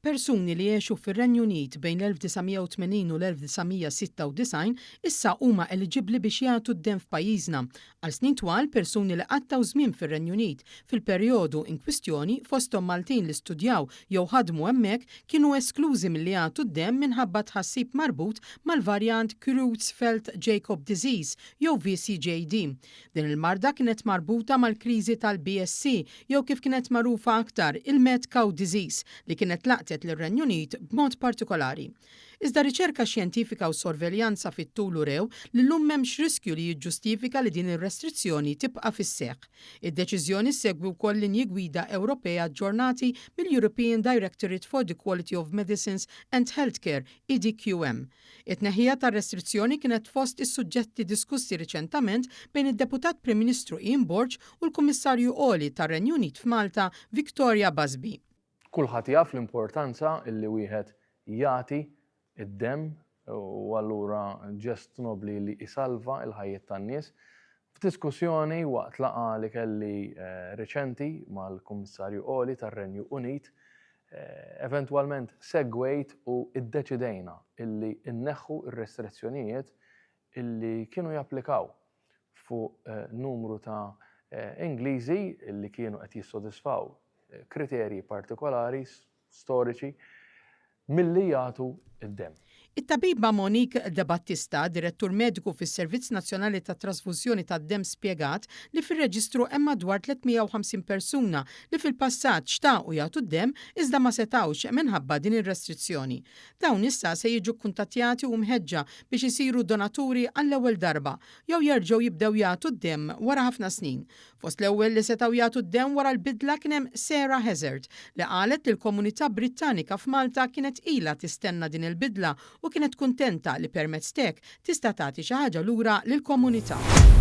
Persuni li għexu fir-Renju Unit bejn l-1980 u l-1996 issa huma eliġibbli biex jagħtu d-demm f'pajjiżna. Għal snin twal, persuni li qattgħu żmien fir-Renju Unit fil-perjodu in kwistjoni, fosthom Maltin li studjaw jew ħadmu hemmhekk, kienu esklużi milli jagħtu d-demm minħabba tħassib marbut mal-varjant Creutzfeldt-Jakob disease jew VCJD. Din il-marda kienet marbuta mal-kriżi tal-BSE jew kif kienet magħrufa aktar, il-mad cow disease li kienet laqtet lir-Renju Unit b'mod partikolari. Iżda riċerka xjentifika u sorveljanza fit-tul urew li llum m'hemmx riskju li jiġġustifika li din ir-restrizzjoni tibqa' fis-seħħ. Id-deċiżjoni ssegwi wkoll linji gwida Ewropej aġġornati mill-European Directorate for the Quality of Medicines and Healthcare, EDQM. It-tneħħija tar-restrizzjoni kienet fost is-suġġetti diskussi riċentament bejn id-Deputat Prim Ministru Ian Borg u l-Kummissarju Għoli tar-Renju Unit f'Malta, Victoria Busby. Kulħadd jaf l-importanza li wieħed jagħti d-demm u allura ġest nobbli li jsalva l-ħajjiet tan-nies. F'diskussjoni waqt laqgħa li kelli riċenti mal-Kummissarju Għoli tar-Renju Unit, eventwalment segwejt u iddeċidejna illi nneħħu r-restrizzjonijiet illi kienu japplikaw fuq numru ta' Ingliżi illi kienu qed jissodisfaw kriterji partikolari storiċi milli jagħtu d-demm. It-tabiba Monique Debattista, Direttur Mediku fis-Servizz Nazzjonali tat-Trasfużjoni tad-Demm spjegat li fir-reġistru hemm madwar 350 persuna li fil-passat xtaqu jagħtu d-demm iżda ma setgħux minħabba din ir-restrizzjoni. Dawn issa se jiġu kkuntattjati u mħeġġa biex isiru donaturi għall-ewwel darba jew jerġgħu jibdew jagħtu d-demm wara ħafna snin. Fost l-ewwel li setgħu jagħtu d-demm wara l-bidla kien hemm Sarah Hazard, li qalet li l-komunità Brittanika f'Malta kienet ilha tistenna din il-bidla u kienet kuntenta li permezz t'hekk tista' tagħti xi ħaġa lura lill-komunità.